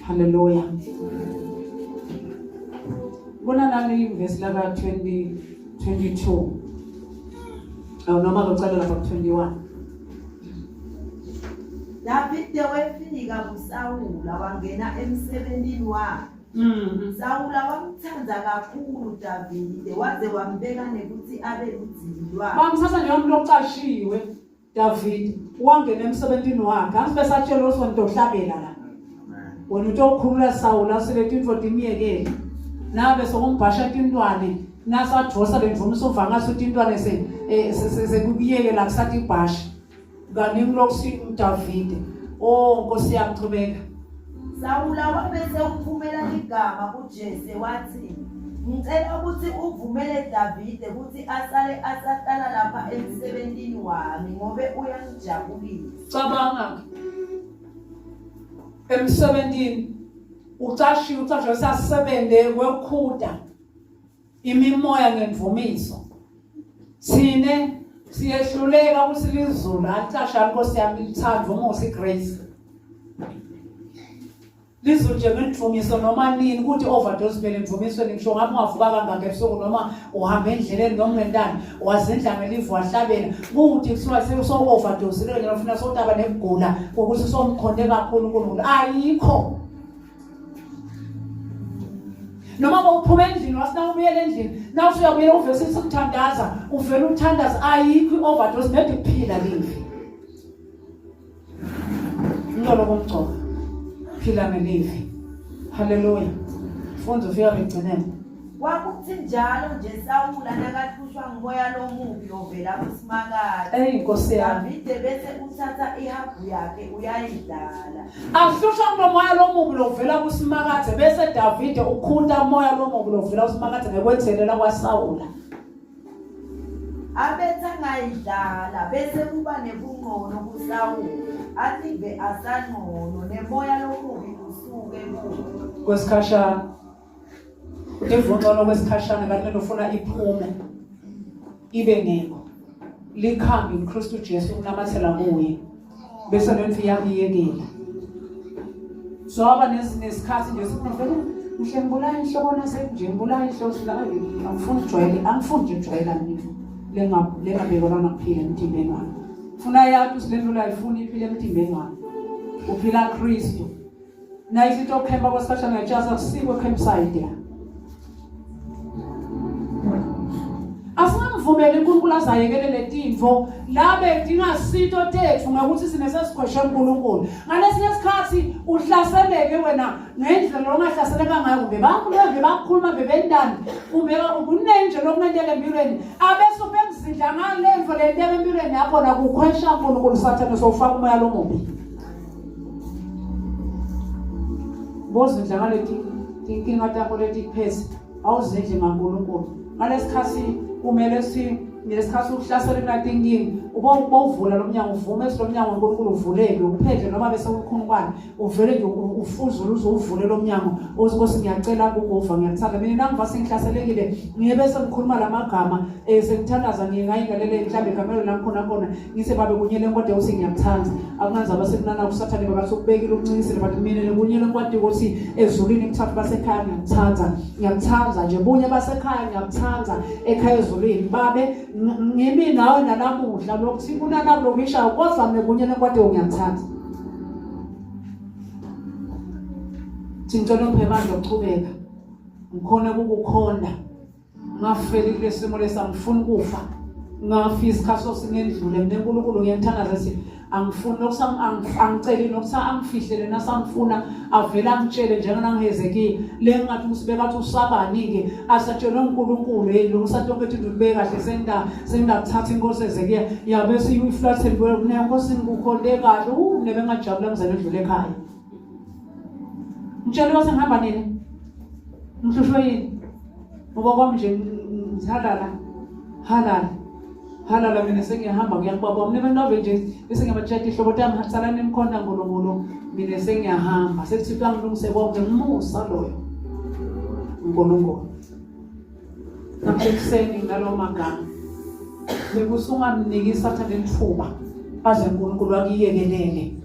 Haleluya. Bona nani ivesi laka 20 22. Awu noma kucala lapha ku 21. Davide wefika kuSawula wangena emsebentini wakhe. Sawula wamtsandza kakhulu Davide waze wambeka nekutsi abe ludzibi lwakhe. Bamthatha njengomuntu ocashiwe David wangena emsebentini wakhe. Angibe satshela ukuthi wena utohlabela la. Wena utokhulula Sawula sele tintfo timyekele. Nabe sokumbhasha tintwane nasadvosa lendvumiso uva ngaso tintwane se eh, sekukuyekela kusathi ibhasha. Kaningi lokusi uDavide. Oh Nkosi yami chubeka. Sawula wabe sewuphumela ligama kuJese watsi, Ngicela kutsi uvumele Davide kutsi asale asahlala lapha emsebentini wami ngobe uyangijabulisa. Cabanga emsebentini ucashiwe ucashwe sasebenze kwekhuda imimoya ngendumiso sine siyehluleka ukuthi lizulu alicasha nkosi yami lithanda umusa igrace lizulu nje ngendumiso noma nini ukuthi overdose phela endumisweni ngisho ngabe ungavuka kangaka ebusuku noma uhamba endleleni noma ungentani wazindla ngelivu wahlabela kuthi kuthiwa sewuso-overdose leyo ndlela ufuna sotaba nekugula ngokuthi somkhonde kakhulu uNkulunkulu ayikho noma bowuphuma endlini wasina ubuyela endlini na usuyabuyela uvese usikuthandaza uvela uthandaza ayikho i-overdose nedi kuphila livi ngilolo komgcobo phila ngelivi haleluya funda ufika ekugcineni Kwakuthi njalo nje Sawula nakahlushwa ngumoya lomubi ovela kuSimakadze. Eyi Nkosi yami. Davide bese uthatha ihabhu yakhe uyayidlala. Ahlushwa ngulomoya lomubi lovela kuSimakadze bese Davide ukhunta umoya lomubi lovela kuSimakadze ngekwedzelela kwaSawula. Abetha ngayidlala bese kuba nebungcono kuSawula ative asangcono nemoya lomubi usuke kuye. Kwesikhashana Utivuncono kwesikhashana kanti lento ufuna iphume ibe ngekho. Likhambi uKristu Jesu unamathela kuye. Bese lento iyakuyekela. So aba nesikhathi nje sithi vele ngihle ngibulala inhloko nase nje ngibulala inhloko la angifuni ukujwayela angifuni nje ukujwayela mina lenga lengabekelwana kuphila emtimbeni wami. Funa yathi ukuthi lento la ifuna iphile emtimbeni wami. Uphila Kristu. Naye into okhemba kwesikhashana ngiyatshasa kusiko campsite la. Asingamvumeli uNkulunkulu azayekele letinto labe tingasito tethu ngokuthi sine sesikhweshe uNkulunkulu. Ngalesinye isikhathi uhlaseleke wena ngendlela ongahlaseleka ngayo kumbe bakhuluma kumbe bakhuluma bebendani kumbe kuningi nje lokungenteka empilweni abese ubekuzidla ngale nto lenteka empilweni yakho nakukhwesha uNkulunkulu sathane sowufaka umoya lomubi. Bozindla ngaleti tinkinga takho letikuphethe awuzindli ngaNkulunkulu. Ngalesikhathi kumele si ngesikhathi uhlasele kunatinkinga ubowuvula lo mnyango uvume lo mnyango uNkulunkulu uvuleke uphendle noma bese ukhunukwane uvele nje ufuzule uze uvule lo mnyango uthi Nkosi ngiyacela kukuva ngiyakuthanda mina nangiva sengihlaselekile ngiye bese ngikhuluma lamagama eh sengithandaza ngiye ngayingalele mhlawumbe egamelo la ngikhona khona ngise babe kunyele kodwa uthi ngiyakuthanda akunanzi abasekunana kusathane babathi ukubekile uncingisile but mina nekunyele kwati ukuthi ezulwini kuthathu basekhaya ngiyakuthanda ngiyakuthanda nje bunye basekhaya ngiyakuthanda ekhaya ezulwini babe ngimi nawe nalamuhla lokuthi kunana kulokisha kodwa mina kunyele kwati ngiyakuthanda Ngicela ungiphe amandla okuchubeka ngikhone ukukukhonda ngafeli kulesimo lesi angifuni ukufa ngafi isikhathi sosingendlule mina uNkulunkulu ngiyamthandaza ethi angifuni lokhu angiceli nokuthi angifihlele nasamfuna avele angitshele njenganangiHezekiya le ngathi usibeka athi usabani-ke asatshelwe uNkulunkulu hey lo usathi yonke into ulibeke kahle senda sengakuthatha inkosi Hezekiya yabe siyiflathele mina nkosi ngikukhonde kahle u nebe ngajabula ngizele edlule ekhaya Ngitshela ukuthi ngihamba nini? Ngihlushwe yini? Ngoba kwami nje ngihalala. Halala. Halala mina sengiyahamba ngiya kubaba. Mina benove nje bese ngiyabatshela ihlobo tami hatsalani nikhona uNkulunkulu. Mina sengiyahamba. Sekuthiwa ngilungise konke ngumusa loyo. uNkulunkulu. Namhla ekuseni ngalawo magama. Bekusungamniki isathane ithuba aze uNkulunkulu akuyekelele.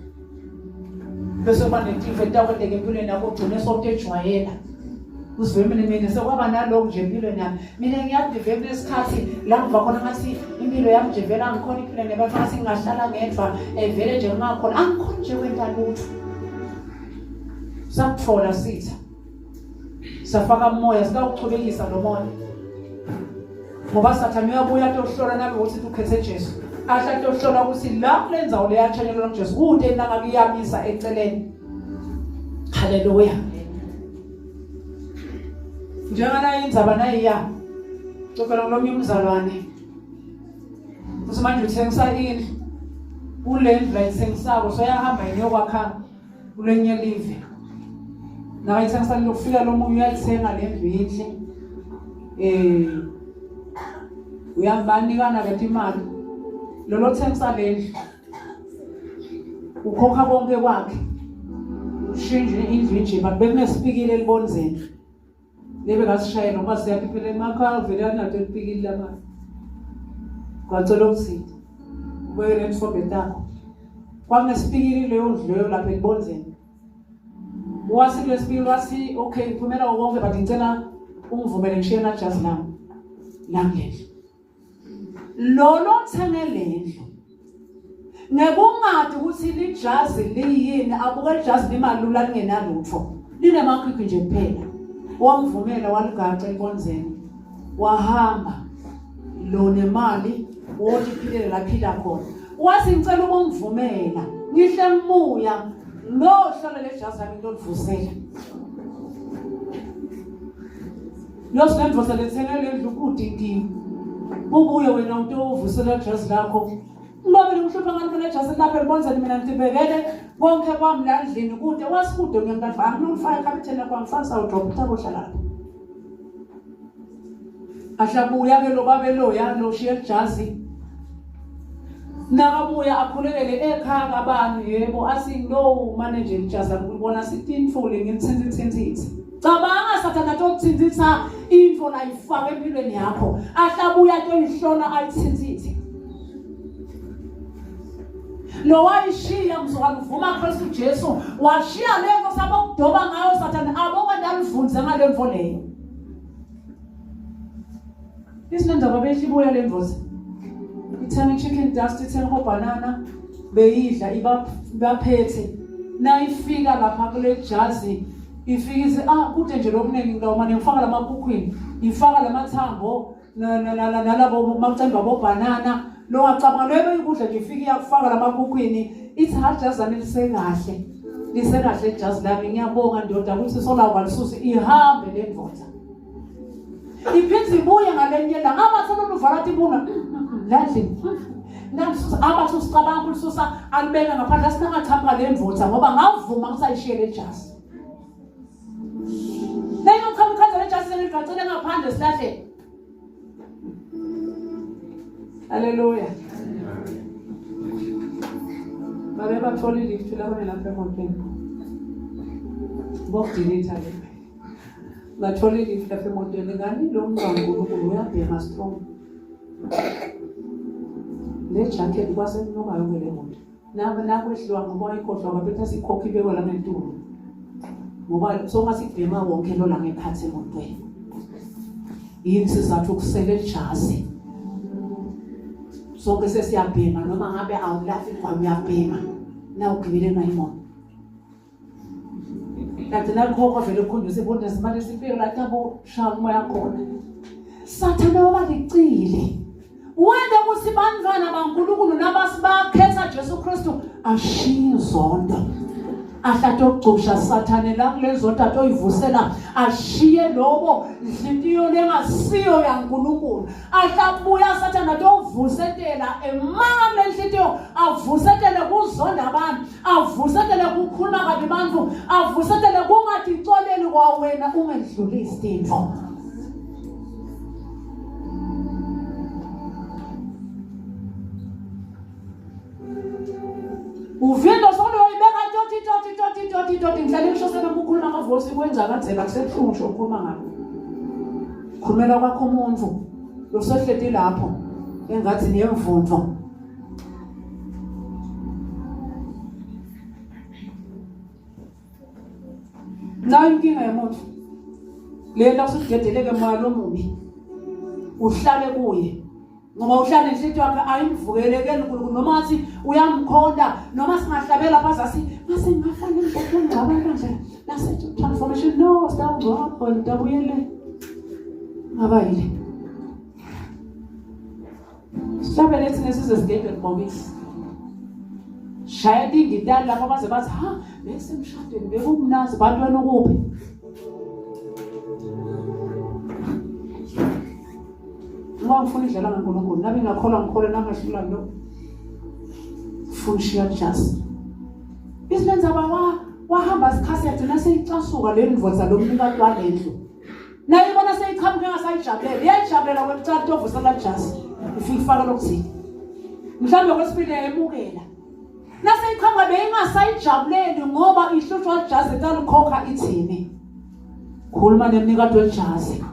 Bese kuba netifo etakwenteka empilweni yakho ugcine sowutejwayela. Uzwe mina mina sekwaba nalokhu nje empilweni yami. Mina ngiyazi vele kunesikhathi la ngiva khona ngathi impilo yami nje vele angikhona iphila nebantu ngathi ngingahlala ngedwa eh, vele nje ngingakhona angikhoni nje kwenta lutho. Sakuthola sitha. Safaka umoya sitawuchubekisa lo moya. Ngoba Sathane uyabuya atohlola nabe ukuthi ukhethe Jesu. Ahle atohlola ukuthi la kule ndzawo leyatshenyelwa nguJesu kude nangabe iyamisa eceleni. Haleluya. Njengana indzaba nayiya. Cokela ngolomnye umzalwane. Uthi manje uthengisa indlu. Kule ndlu ayithengisako soyahamba yini yokwakha kulenye live. Nakayithengisa lokufika lo munye uyayithenga le ndlu yinhle. Eh uyambanikana ke imali. Lolo thengisa le ndlu. Ukhokha konke kwakhe. Ushintshe indlu nje but bekunesipikile elibonzeni. Lebe kasishayela ngoba siyaphi phela emakhaya vele anato elipikile lamanje. Kwacela ukuthini? Ubeke nethombe takho. Kwakunesipikili leyo ndlu leyo lapha elibonzeni. Wathi kulesipikili wathi okay ngiphumela konke but ngicela ungivumele ngishiye najazi lami. La kulendlu. Lolo othenge lendlu ngekungadi ukuthi lijazi liyini abuke lijazi limalula lingenalutho linemakhwikhi nje kuphela wamvumela waligaxa enkonzeni wahamba lo nemali wothi philele laphila khona wathi ngicela ukungivumela ngihle ngibuya ngohlala lejazi lami ngilolivusela Yosinendoda lethenge le ndlu kude inkinga. Ubuye wena umuntu ovusela ijazi lakho. Ngoba ngimhlupha ngani mina ijazi lapha elibonzeni mina ngibekele konke kwami la ndlini kude wasikude mina mntana angilifaka ekhabetheni lakho angifani sawudrop uthabo hlala lapha. Ahlabuya ke lo babe loya lo shiya ijazi. Nakabuya akhulekele ekhaya kabani yebo athi no manager ijazi akubona sithi intfuli ngimthinti thinti. Cabanga sathana tokuthintitha into layifaka empilweni yakho. Ahlabuya toyihlola ayithintithe. Lo wayishiya mzukwana uvuma Kristu Jesu washiya lento sabokudoba ngayo sathane abokwendalivunze ngale mfo leyo. Isinendaba beyibuya le ndoda. Ithenga i-chicken dust, ithenga obhanana, beyidla ibaphethe. Nayifika lapha kule jazi ifika ithi ah kude nje lokuningi ngilawumane mane ngifaka lamakhukhwini, ngifaka lamathambo nalabo macembe abobhanana longacabanga leyo beyikudla nje ifika iyakufaka lamakhukhwini ithi ha jazi lami lisekahle lisekahle ijazi lami ngiyabonga ndoda ukuthi solawa walisusa ihambe le ndoda iphinde ibuye ngalenye ilanga abathi lolu vala tibuna landlini nalisusa abathi usicabanga ukulisusa alibeke ngaphandle asinangachamuka le mvutha ngoba ngavuma ukuthi ayishiye le jazi leyo chamuka ikhanza le jazi seligacele ngaphandle esihlahleni haleluya babe bathola ilift labane lapha emotweni bokudilitha le Ngathola ilifu lapha emotweni ngani lo mntu kaNkulunkulu uyabhema strong. Le jacket kwasekunuka yonke le moto. Nakwehliwa ngoba wayikhohlwa kwaphetha sikhokha ibekwa la ngentulo. Ngoba songasibhema wonke lo la ngephathi emotweni. Yini sizathu ukusele ijazi. Sonke sesiyabhema noma ngabe awulafi kwa uyabhema. Na ugibele nayo imoto. Lagcina likhokha vele kukhonjiswa ibona simane sifike la tabo shaya umoya khona. Sathane wabalicile. Wena ukuthi bantwana baNkulunkulu nabasibakhetha Jesu Kristu ashiye izondo. Ahlate ukugcusha Sathane la kulezo nto oyivusela ashiye lobo nhlintiyo lengasiyo yaNkulunkulu. Ahlabuya Sathane atovusetela emanga lenhlintiyo avusetele kuzonda abantu avusetele kukhuluma kabi bantfu avusetele kungatixoleli kwawena ungendlulisi tintfo uvindo soluyoyibeka toti toti toti toti toti ngihlale ngisho sebekukhuluma ngavosi kwenza kanzima kusebuhlungu ngisho ukukhuluma ngakho khulumela kwakho umuntu losohleti lapho engathi niyemvundvo. Nayo inkinga yomuntu lento akusidedeleke moya lomubi uhlale kuye ngoba uhlale inhliziyo yakhe ayimvukelekeli uNkulunkulu noma athi uyamkhonda noma singahlabela phansi asi ngase ngingafana ngingcwaba manje lase transformation no sitawungcwaba wena utabuyele ngaba yile sihlabele thina size sigede libhokisi shaya tingitali lapho baze bathi ha besemshadweni bekumnazi bantu wena ukuphi Ngoba ngifuna idlala ngaNkulunkulu nami ngakholwa ngikholwe nangahlula no funa ushiya just isilenza bawa wahamba isikhathi yagcina seyicasuka le ndvodza lo mnikati walendlu naye ibona seyiqhamuke engasayijabulela iyayijabulela kwekucala tovusela just ifike ifaka lokuthile mhlawumbe kwesibili yayemukela naseyiqhamuka beyingasayijabuleli ngoba ihlushwa lijazi etalikhokha ithini khuluma nemnikati welijazi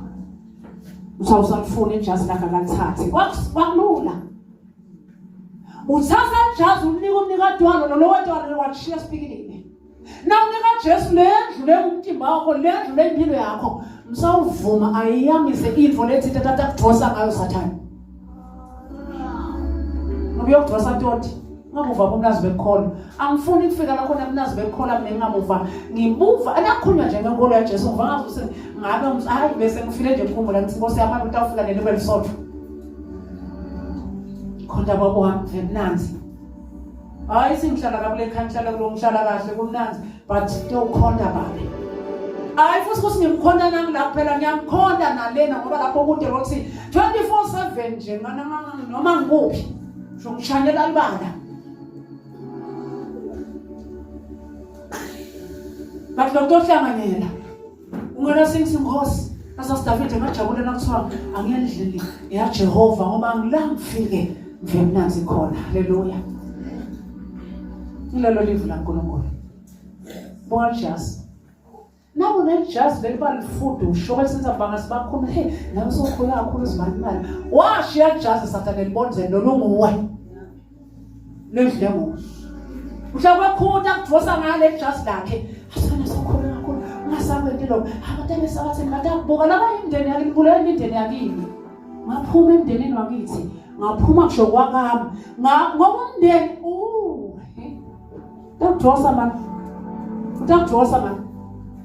usawusalifuna ijazi lakhe akalithathe kwakulula uthatha ijazi umnika umnikati walo lolo wetwalo wakushiya esipikilini nawunika Jesu lendlu lengumtimba wakho lendlu lempilo yakho msawuvuma ayiyamise info lethi tata kudosa ngayo sathane ngoba uyokudosa toti ngamuva bomnazi bekukholwa angifuni kufika la khona mnazi bekukholwa mina ngingamuva ngibuva anakhulunywa nje ngenkolo yaJesu ngiva ngazi ukuthi ngabe hayi bese ngifile nje ngikhumbula ngithi Nkosi yami utawufika nini kwelisotho khona babo wami vemnanzi hayi singihlala kabule ekhaya ngihlala kulo ngihlala kahle kumnanzi but tewukhonta babe hayi futhi ukuthi ngimkhonta nami la kuphela ngiyamkhonta nalena ngoba lapho kude lokuthi 24/7 nje noma ngikuphi sho ngishanyela libala but lo kutohlanganyela ungena singithi Nkosi asasidavide ngajabula nakuthiwa angiyendlini yaJehova ngoba ngila ngifike ngive mnanzi khona haleluya ilelo livu laNkulunkulu bonga just nabo nejazi leli balifudu usho besenza banga sibakhulu hey nawe sokhula kakhulu izimali imali washiya jazi sathane libonze nolunguwe lendlu lenguwe mhlawumbe kwekhuta kudosa ngale jazi lakhe asana sokhula kakhulu ungasakwenti lokho abantu abesabathini batakubuka laba imindeni yakini bulela imindeni yakini ngaphuma emndenini wakithi ngaphuma kusho kwakami ngoba umndeni utakudosa mani utakudosa mani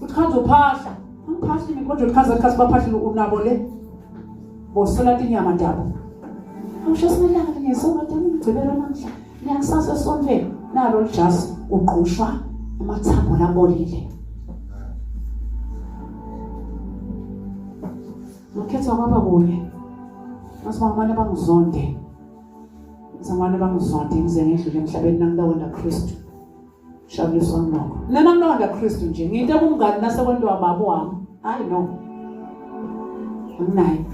uthi khanze uphahla angiphahli mina kodwa uthi khanze khathi baphahlile unabo le bosela tinyama tabo awusho sinelanga linye sonke ngigcibela namhla niyakusasa esontweni nalo lijazi ugqushwa amathambo labolile ngakhetha kwaba kunye ngathi bangizonde Ngizamane bangizonde ngize ngidlule emhlabeni nangilawonda Kristu. Jabuliswa ngilokho. Nena ngilawonda Kristu nje nginte kumngani nasekwentiwa baba wami. Hayi no. Anginaye.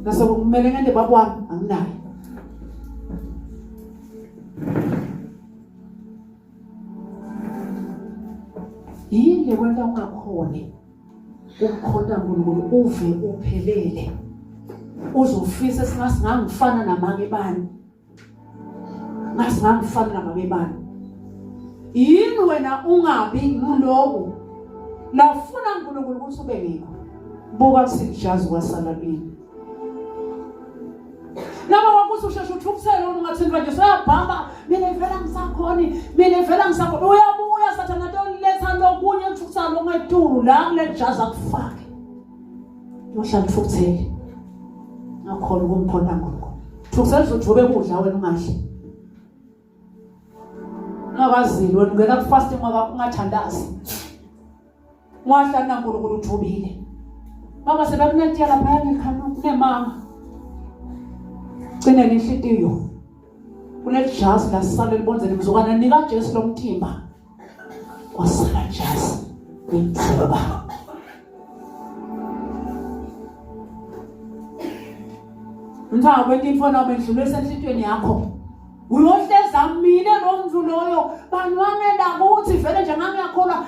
Nase kumele ngente baba wami anginaye. Yini le kwenta ungakhoni? Ukukhonta uNkulunkulu uve uphelele. Uzofisa singangifana namake bani. Ngasingangifana namake bani. Yini wena ungabi nguloku lafuna uNkulunkulu ukuthi ube ngikho. Buka sijazi kwasala kini. Noma kwakuthi usheshe uthukuthele ungathintwa nje soyabhamba mina vele angisakhoni mina vele angisakhoni uyabuya sathana toletha lokunye kuthukuthela okungetulu la kule jazi akufake uyohlala uthukuthele ngakhona ukumkhona ngokho thukuthela uzojube kudla wena ungadli ungakazili wena ungena kufasting ungathandazi Wahlala naNkulunkulu uthobile. Baba sebakunantiya lapha ngikhanu kunemanga. Gcineni inhlitiyo. Kunejazi lasala elibonzeni mzukwana nika Jesu lomthimba. Kwasala jazi kwethuba. Mthaka kwento imfona wendlulwe esenhlitweni yakho. Uyohleza mina lo mntu loyo banwamela kuthi vele nje ngangiyakholwa.